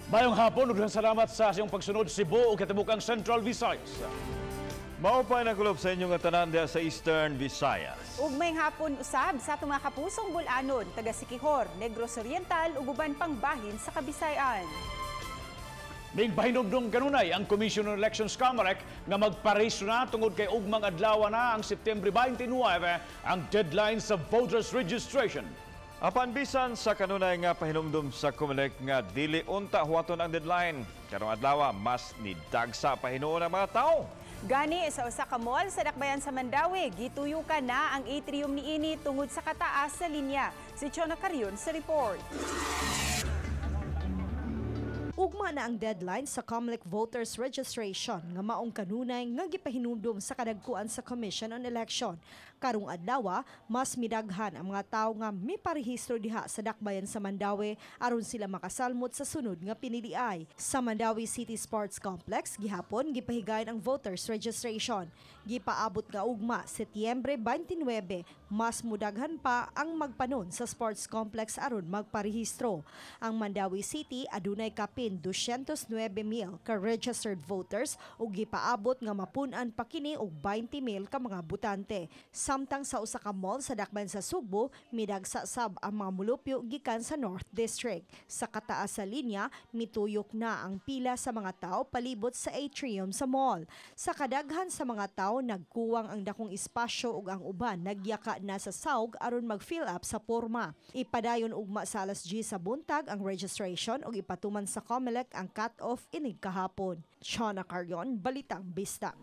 Maayong hapon ug salamat sa iyong pagsunod, Cebu ug katibukang Central Visayas. Mao pa nakulob sa inyong tanan diha sa Eastern Visayas. Ug maayong hapon usab sa atong mga kapusong Bol-anon, taga Siquijor, Negros Oriental ug uban pang bahin sa Kabisayan. Migpahinumdum kanunay ang Commission on Elections, COMELEC, nga magparehistro na tungod kay ugmang adlaw na ang Setyembre 29, ang deadline sa voters registration. Apan bisan sa kanunay nga pahinumdum sa COMELEC nga dili unta huwaton ang deadline, karong adlaw mas nidagsa pa hinuon ang mga tao. Gani sa usa ka mall sa dakbayan sa Mandaue, gituyukan na ang atrium niini tungod sa kataas sa linya. Si Chona Carion sa report. Ugma na ang deadline sa COMELEC voters registration nga maong kanunay nga gipahinumdum sa kadagkuan sa Commission on Election. Karong adlaw, mas midaghan ang mga tawo nga miparehistro diha sa dakbayan sa Mandaue aron sila makasalmot sa sunod nga piniliay. Sa Mandaue City Sports Complex, gihapon gipahigayon ang voters registration. Gipaabot nga ugma, Setyembre 29, mas mudaghan pa ang magpanon sa sports complex aron magparehistro. Ang Mandaue City adunay kapin 209,000 ka registered voters ug gipaabot nga mapun-an pa kini og 20,000 ka mga botante. Samtang sa usa ka mall sa dakbayan sa Sugbo, midagsa sab ang mga mulupyo gikan sa North District. Sa kataas sa linya, mituyok na ang pila sa mga tao palibot sa atrium sa mall. Sa kadaghan sa mga tao, nagkuwang ang dakong espasyo ug ang uban nagyaka na sa saug aron mag-fill up sa porma. Ipadayon ugma sa alas 10 sa buntag ang registration ug ipatuman sa COMELEC ang cut-off inig kahapon. Chona Carion, Balitang Bisdak.